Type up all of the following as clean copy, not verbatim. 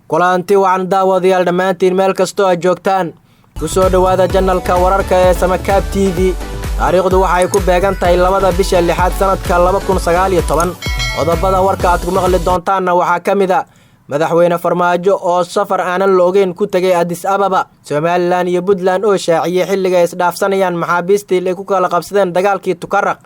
Kulanti wacan daawadayaal dhammaantiin meel kastoo aad joogtaan, ku soo dhowaada janalka wararka ee Samakaab TV. Taariikhdu waxay ku beegan tahay 2-da bisha 6aad sanadka 2019. Qodobada warka aad ku maqli doontaanna waxaa ka mid a Madaxweyne Farmaajo oo safar aanan la ogeyn ku tegay Addis Ababa, Somaliland iyo Puntland oo shaaciyey xilliga ay isdhaafsanayaan maxaabiistii ay ku kala qabsadeen dagaalkii Tukaraq.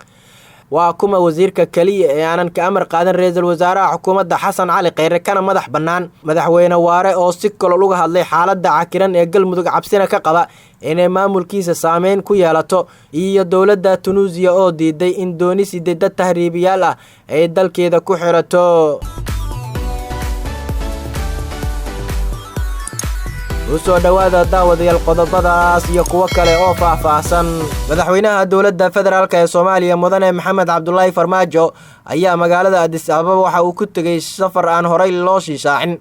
Waa kuma wasiirka keliya ee aanan ka amar qaadan ra-iisul wasaaraha xukuumadda Xasan Cali Kheyre kana madax bannaan? Madaxweyne Waare oo si kolol uga hadlay xaaladda cakiran ee Galmudug, cabsina ka qaba inay maamulkiisa saameyn ku yeelato, iyo dowladda Tunuusiya oo diiday in dooni sideedad tahriibiyaal ah ay dalkeeda ku xirato. Usoo dhowaada daawadayaal qodobadaas iyo kuwo kale oo faahfaahsan. Madaxweynaha dowladda federaalk ee Soomaaliya Mudane Maxamed Cabdulaahi Farmaajo ayaa magaalada Addis Ababa waxa uu ku tegey safar aan horey loo shiishaacin.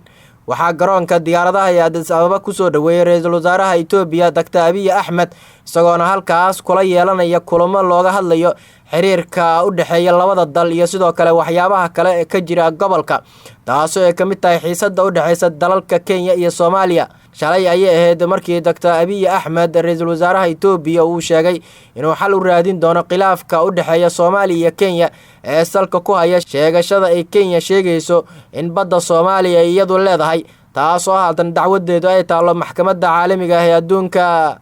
Waxaa garoonka diyaaradaha ee Addis Ababa kusoo dhoweeyey ra-iisul wasaaraha Itoobiya Doctor Abiy Axmed, isagoona halkaas kula yeelanaya kulamo looga hadlayo xiriirka u dhexeeya labada dal iyo sidoo kale waxyaabaha kale ee ka jira gobolka, taasoo ay ka mid tahay xiisadda u dhexeysa dalalka Kenya iyo Soomaaliya. Shalay ayay ahayd markii Doctor Abiy Axmed, ra-iisul wasaaraha Itoobiya, uu sheegay inuu xal u raadin doono khilaafka u dhexeeya Soomaaliya iyo Kenya ee salka ku haya sheegashada ay Kenya sheegayso in badda Soomaaliya ay iyadu leedahay, taasoo haatan dacwadeedu ay taallo maxkamadda caalamiga ah ee adduunka.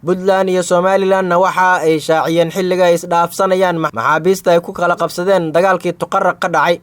Puntland iyo Somalilandna waxa ay shaaciyeen xilliga ay isdhaafsanayaan maxaabiista ay ku kala qabsadeen dagaalkii Tukaraq ka dhacay.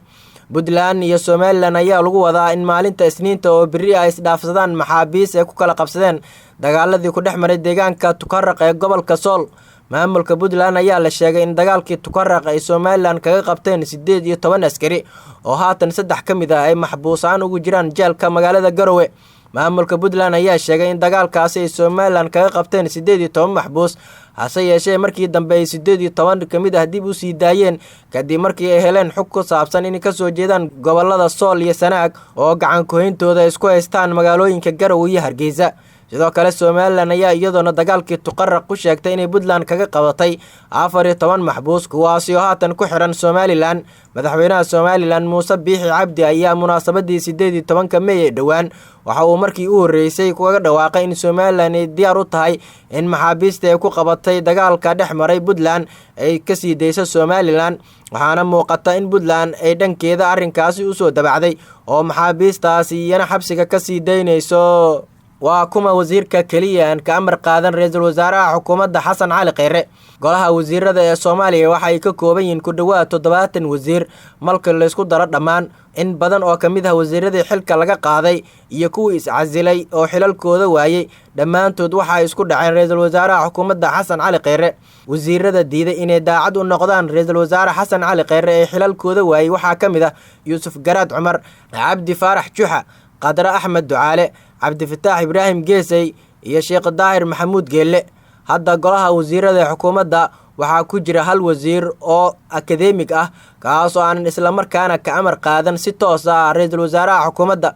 Puntland iyo Somaliland ayaa lagu wadaa in maalinta Isniinta oo berri ay isdhaafsadaan maxaabiis ay ku kala qabsadeen dagaaladii ku dhex maray deegaanka Tukaraq ee gobolka Sool. Maamulka Puntland ayaa la sheegay in dagaalkii Tukaraq ay Somaliland kaga qabteen 18 askari oo haatan 3 ka mid ah ay maxbuusaan ugu jiraan jeelka magaalada Garowe. Maamulka Puntland ayaa sheegay in dagaalkaasi ay Somaliland kaga qabteen 18 maxbuus, hase yeeshee markii dambe ay 18 ka mid ah dib u sii daayeen kadib markii ay heleen xog ku saabsan inay kasoo jeedaan gobolada Sool iyo Sanaag oo gacan ku-hayntooda isku haystaan magaalooyinka Garowe iyo Hargeysa. Sidoo kale Somaliland ayaa iyadoona dagaalkii Tukaraq ku sheegtay inay Puntland kaga qabatay 14 maxbuus, kuwaasi oo haatan ku xiran Somaliland. Madaxweynaha Somaliland Muuse Biixi Cabdi ayaa munaasabadii 18-ka Mey ee dhowaan waxa uu markii u horreysay kaga dhawaaqay in Somaliland ay diyaar u tahay in maxaabiista ay ku qabatay dagaalka dhex maray Puntland ay kasii dayso Somaliland, waxaana muuqata in Puntland ay dhankeeda arrinkaasi usoo dabacday oo maxaabiistaasi iyana xabsiga kasii daynayso. Waa kuma wasiirka keliya aan ka amar qaadan ra-iisul wasaaraha xukuumadda Xasan Cali Kheyre? Golaha wasiirada ee Soomaaliya waxa ay ka kooban yihiin ku dhowaad 70 wasiir marka laysku daro dhammaan. In badan oo ka mid ah wasiiradii xilka laga qaaday iyo kuwii iscasilay oo xilalkooda waayey dhammaantood waxa ay isku dhaceen ra-iisul wasaaraha xukuumadda Xasan Cali Kheyre. Wasiirada diiday inay daacad u noqdaan ra-iisul wasaare Xasan Cali Kheyre ee xilalkooda waayey waxaa ka mid ah Yuusuf Garaad Cumar, Cabdi Faarax Juxa, Qadre Axmed Ducaale, Cabdifataax Ibraahim Geesey iyo Sheekh Daahir Maxamuud Geelle. Hadda golaha wasiirada ee xukuumadda waxaa ku jira hal wasiir oo akademig ah, kaasoo aanan islamarkaana ka amar qaadan si toos ah ra-iisul wasaaraha xukuumadda.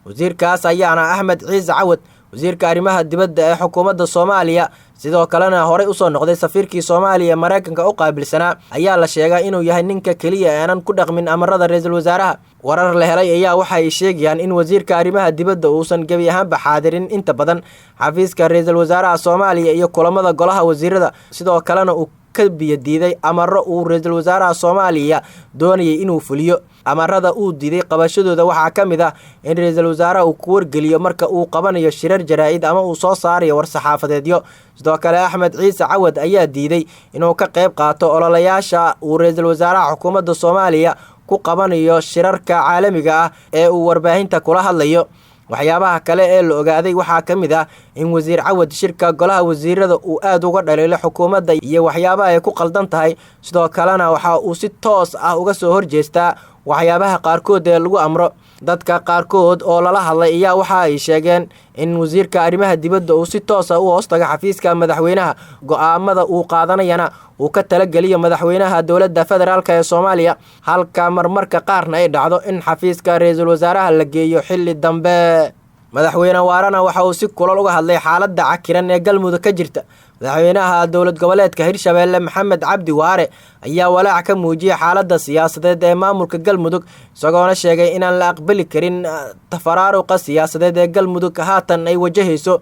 Wasiirkaas ayaana Axmed Ciise Cawad, wasiirka arrimaha dibadda ee xukuumadda Soomaaliya, sidoo kalena horey usoo noqday safiirkii Soomaaliya ee Maraykanka u qaabilsanaa, ayaa la sheegaa inuu yahay ninka keliya aanan ku dhaqmin amarada ra-iisul wasaaraha. Warar la helay ayaa waxa ay sheegayaan in wasiirka arrimaha dibadda uusan gebi ahaanba xaadirin inta badan xafiiska ra-iisul wasaaraha Soomaaliya iyo kulamada golaha wasiirada, sidoo kalena uu ka biyo diiday amaro uu ra-iisul wasaaraha Soomaaliya doonayay inuu fuliyo. Amarada uu diiday qabashadooda waxaa ka mid ah in ra-iisul wasaaraha uu ku wargeliyo marka uu qabanayo shirar jaraa'id ama uu soo saarayo war-saxaafadeedyo. Sidoo kale Axmed Ciise Cawad ayaa diiday inuu ka qayb qaato ololayaasha uu ra-iisul wasaaraha xukuumadda Soomaaliya ku qabanayo shirarka caalamiga ah ee uu warbaahinta kula hadlayo. Waxyaabaha kale ee la ogaaday waxaa ka mid ah in wasiir Cawad shirka golaha wasiirada uu aad uga dhaliilo xukuumadda iyo waxyaabaha ay ku qaldan tahay, sidoo kalena waxa uu si toos ah uga soo horjeestaa waxyaabaha qaarkood ee lagu amro. Dadka qaarkood oo lala hadlay ayaa waxa ay sheegeen in wasiirka arrimaha dibadda uu si toos ah u hoostaga xafiiska madaxweynaha, go'aamada uu qaadanayana uu ka talageliyo madaxweynaha dowladda federaalk ee Soomaaliya, halka marmarka qaarna ay dhacdo in xafiiska ra-iisul wasaaraha la geeyo xilli dambe. Madaxweyne Waarana waxa uu si kulol uga hadlay xaaladda cakiran ee Galmudug ka jirta. Madaxweynaha dowlad goboleedka Hirshabelle Maxamed Cabdi Waare ayaa walaac ka muujiyay xaaladda siyaasadeed ee maamulka Galmudug, isagoona sheegay inaan la aqbali karin tafaraaruqa siyaasadeed ee Galmudug haatan ay wajahayso.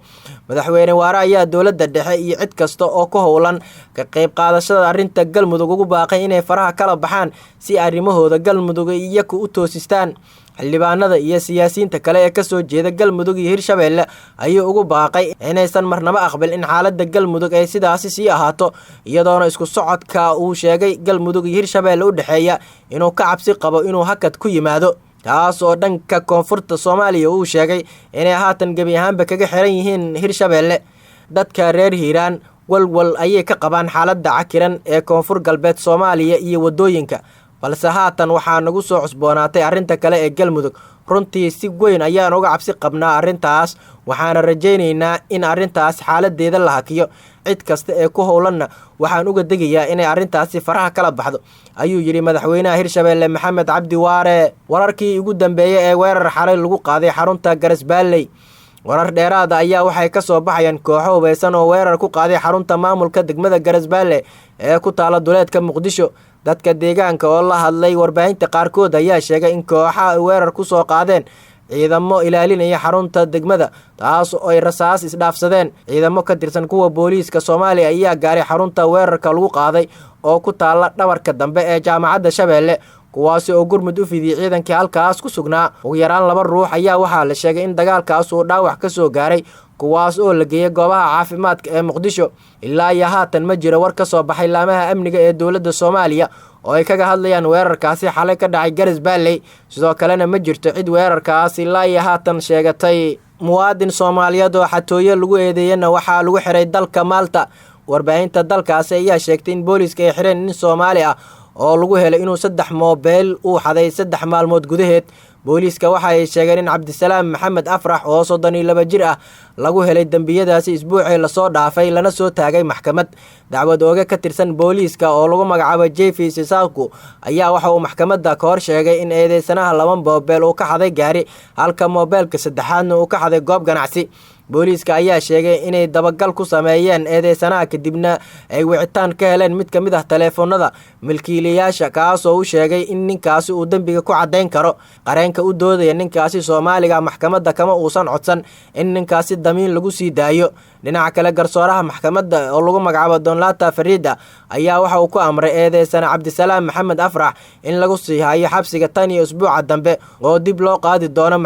Madaxweyne Waare ayaa dowladda dhexe iyo cid kasta oo ku howlan ka qayb qaadashada arrinta Galmudug ugu baaqay inay faraha kala baxaan si arrimahooda Galmudug iyagu u toosistaan. Xildhibaanada iyo siyaasiyiinta kale ee kasoo jeeda Galmudug iyo Hirshabelle ayuu ugu baaqay inaysan marnaba aqbalin in xaaladda Galmudug ay sidaasi sii ahaato, iyadoona isku socodka uu sheegay Galmudug iyo Hirshabelle u dhexeeya inuu ka cabsi qabo inuu hakad ku yimaado, taas oo dhanka koonfurta Soomaaliya uu sheegay inay haatan gebi ahaanba kaga xiran yihiin Hirshabelle. Dadka reer Hiiraan walwal ayay ka qabaan xaaladda cakiran ee koonfur galbeed Soomaaliya iyo waddooyinka, balse haatan waxaa nagu soo cusboonaatay arrinta kale ee Galmudug. Runtii si weyn ayaan uga cabsi qabnaa arrintaas, waxaana rajaynaynaa in arrintaas xaaladeeda la hakiyo. Cid kasta ee ku howlanna waxaan uga degayaa inay arrintaasi faraha kala baxdo, ayuu yidhi madaxweynaha Hirshabelle Maxamed Cabdi Waare. Wararkii ugu dambeeyey ee weerar xalay lagu qaaday xarunta Garasbaalley. Warar dheeraada ayaa waxay ka soo baxayaan kooxo hubeysan oo weerar ku qaaday xarunta maamulka degmada Garasballe ee ku taala duleedka Muqdisho. Dadka deegaanka oo la hadlay warbaahinta qaarkood ayaa sheegay in kooxaha ay weerar ku soo qaadeen ciidamo ilaalinaya xarunta degmada, taas oo ay rasaas isdhaafsadeen. Ciidamo ka tirsan kuwa booliiska Soomaaliya ayaa gaaray xarunta weerarka lagu qaaday oo ku taala dhabarka dambe ee Jaamacadda Shabeelle, kuwaasi oo gurmud u fidiyey ciidankii halkaas ku sugnaa. Ugu yaraan 2 ruux ayaa waxaa la sheegay in dagaalkaas uu dhaawac ka soo gaaray, kuwaas oo la geeyey goobaha caafimaadka ee Muqdisho. Ilaa iyo haatan ma jiro war ka soo baxay laamaha amniga ee dowladda Soomaaliya oo ay kaga hadlayaan weerarkaasi xalay ka dhacay Garasbaalley. Sidoo kalena ma jirto cid weerarkaas ilaa iyo haatan sheegatay. Muwaadin Soomaaliyeed oo xatooyo lagu eedeeyana waxaa lagu xiray dalka Malta. Warbaahinta dalkaasi ayaa sheegtay in booliiska ay xireen nin Soomaali ah oo lagu helay inuu 3 moobeel uu xaday 3 maalmood gudaheed. Booliiska waxa ay sheegeen in Cabdisalaam Maxamed Afrax oo 32 jir ah lagu helay dembiyadaasi isbuucii lasoo dhaafay, lana soo taagay maxkamad. Dacwad ooge ka tirsan booliiska oo lagu magacaabo Jefi Sisaku ayaa waxa uu maxkamadda ka hor sheegay in eedeysanaha 2 moobeel uu ka xaday gaari, halka moobeelka saddexaadna uu ka xaday goob ganacsi. Booliiska ayaa sheegay inay dabagal ku sameeyeen eedeysanaha, kadibna ay wicitaan ka heleen mid ka mid ah taleefanada milkiilayaasha, kaas oo u sheegay in ninkaasi uu dembiga ku caddayn karo. Qareenka u doodaya ninkaasi Soomaaliga maxkamadda kama uusan codsan in ninkaasi damiin lagu sii daayo. Dhinaca kale, garsooraha maxkamadda oo lagu magacaabo Donlata Farida ayaa waxa uu ku amray eedeysana Cabdisalaam Maxamed Afrax in lagu sii hayo xabsiga tan iyo isbuuca dambe oo dib loo qaadi doono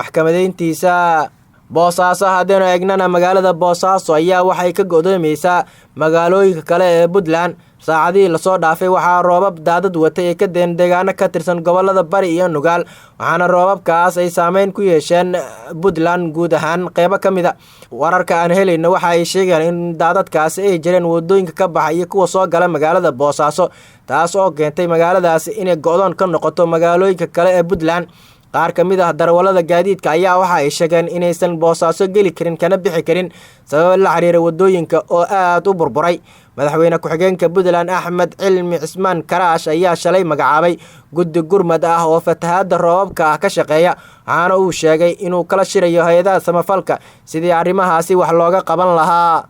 maxkamadeyntiisa. Boosaaso haddaynu eegnana, magaalada Boosaaso ayaa waxay ka go'doomaysaa magaalooyinka kale ee Puntland. Saacadihii lasoo dhaafay waxaa roobab daadad watay ay ka deen deegaano ka tirsan gobolada Bari iyo Nugaal, waxaana roobabkaas ay saameyn ku yeesheen Puntland guud ahaan qeybo ka mid a. Wararka aan helayno waxa ay sheegayaan in daadadkaasi ay jireen wadooyinka ka baxa iyo kuwa soo gala magaalada Boosaaso, taas oo keentay magaaladaasi inay go'doon ka noqoto magaalooyinka kale ee Puntland. Qaar ka mid ah darawallada gaadiidka ayaa waxa ay sheegeen inaysan Boosaaso geli karin kana bixi karin sababo la xiriira wadooyinka oo aad u burburay. Madaxweyne ku-xigeenka Puntland Axmed Cilmi Cismaan Karaash ayaa shalay magacaabay guddi gurmad ah oo fatahaadda roobabka ah ka shaqeeya, waxaana uu sheegay inuu kala shirayo hay-adaha samafalka sidii arrimahaasi wax looga qaban lahaa.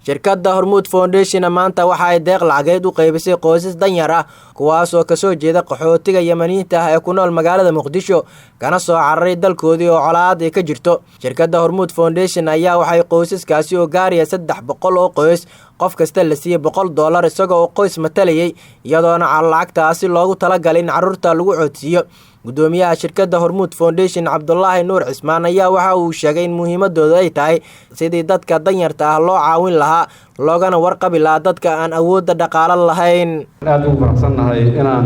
Shirkadda Hormuud Foundation maanta waxa ay deeq lacageed u qaybisay qoysas danyar ah, kuwaas oo kasoo jeeda qaxootiga Yemeniyiinta ah ee ku nool magaalada Muqdisho, kana soo cararay dalkoodii oo colaad ay ka jirto. Shirkadda Hormuud Foundation ayaa waxay qoysaskaasi oo gaaraya 300 oo qoys qof kasta la siiyey $100 isagoo oo qoys matalayay, iyadoona lacagtaasi loogu talagalay in carruurta lagu codsiiyo. Gudoomiyaha shirkadda Hormuud Foundation Cabdulaahi Nuur Cismaan ayaa waxa uu sheegay in muhiimadooda ay tahay sidii dadka danyarta ah loo caawin lahaa, loogana warqabi lahaa dadka aan awoodda dhaqaale lahayn. Aad ugu faraxsannahay inaan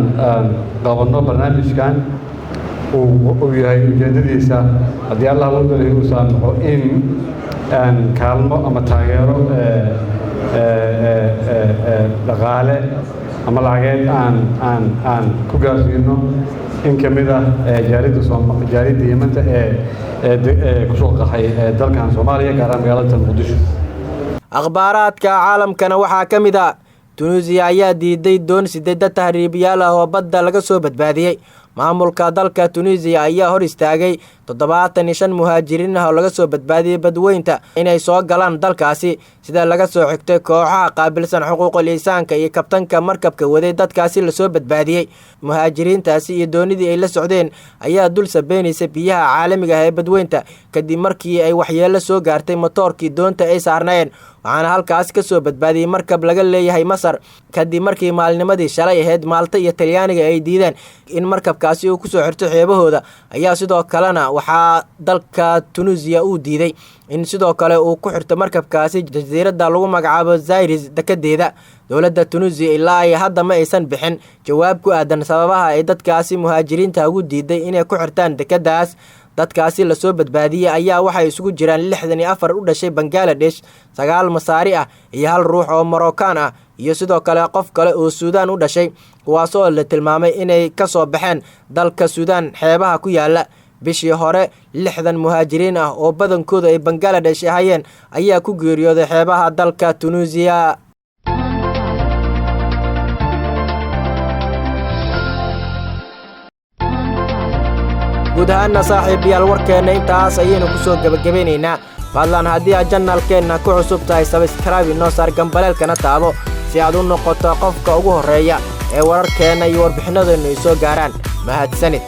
qabanno barnaamijkan uu yahay ujeedadiisa, haddii Allah loo dalayo uu saamaxo, in kaalmo ama taageero dhaqaale ama lacageed aan ku gaarsiino in ka mid ah jaaliyadda Yemen-ta ee ku soo qaxay dalkan Soomaaliya, gaar ahaan magaalada Muqdisho. Akhbaaraadka caalamkana waxaa ka mid ah Tunisia ayaa diiday doon 8 tahriibiyaal ah oo badda laga soo badbaadiyey. Maamulka dalka Tunisiya ayaa hor istaagay 75 muhaajiriin ah oo laga soo badbaadiyey badweynta inay soo galaan dalkaasi, sida laga soo xigtay kooxaha qaabilsan xuquuqul insaanka iyo kabtanka markabka waday dadkaasi lasoo badbaadiyey. Muhaajiriintaasi iyo doonidii ay la socdeen ayaa dul sabeynaysa biyaha caalamiga ah ee badweynta kadib markii ay waxyeelo soo gaartay matoorkii doonta ay saarnaayeen, waxaana halkaas ka soo badbaadiyey markab laga leeyahay Masar, kadib markii maalnimadii shalay ahayd Maalta iyo Talyaaniga ay diideen in markabkaasi uu kusoo xirto xeebahooda. Ayaa sidoo kalena waxaa dalka Tunisiya uu diiday in sidoo kale uu ku xirto markabkaasi jasiiradda lagu magacaabo Zairis dekedeeda. Dowladda Tunisiya ilaa ay hadda ma aysan bixin jawaab ku aadan sababaha ay dadkaasi muhaajiriinta ugu diiday inay ku xirtaan dekedaas. Dadkaasi lasoo badbaadiyey ayaa waxay isugu jiraan 64 u dhashay Bangaladesh, 9 Masaari ah iyo 1 ruux oo Moroccan ah, iyo sidoo kale qof kale oo Suudaan u dhashay, kuwaasoo la tilmaamay inay ka soo baxeen dalka Suudaan xeebaha ku yaala. Bishii hore 60 muhaajiriin ah oo badankoodu ay Bangaladesh ahaayeen ayaa ku geeriyooday xeebaha dalka Tunisiya. Guud ahaana saaxiibayaal, warkeenna intaas ayaynu ku soo gebagabaynaynaa. Fadlan haddii aad janaalkeenna ku cusub tahay, sabskraibe inoo saar, gambaleelkana taabo si aad u noqoto qofka ugu horreeya ee wararkeenna iyo warbixinadeennu ay soo gaaraan. Mahadsanid.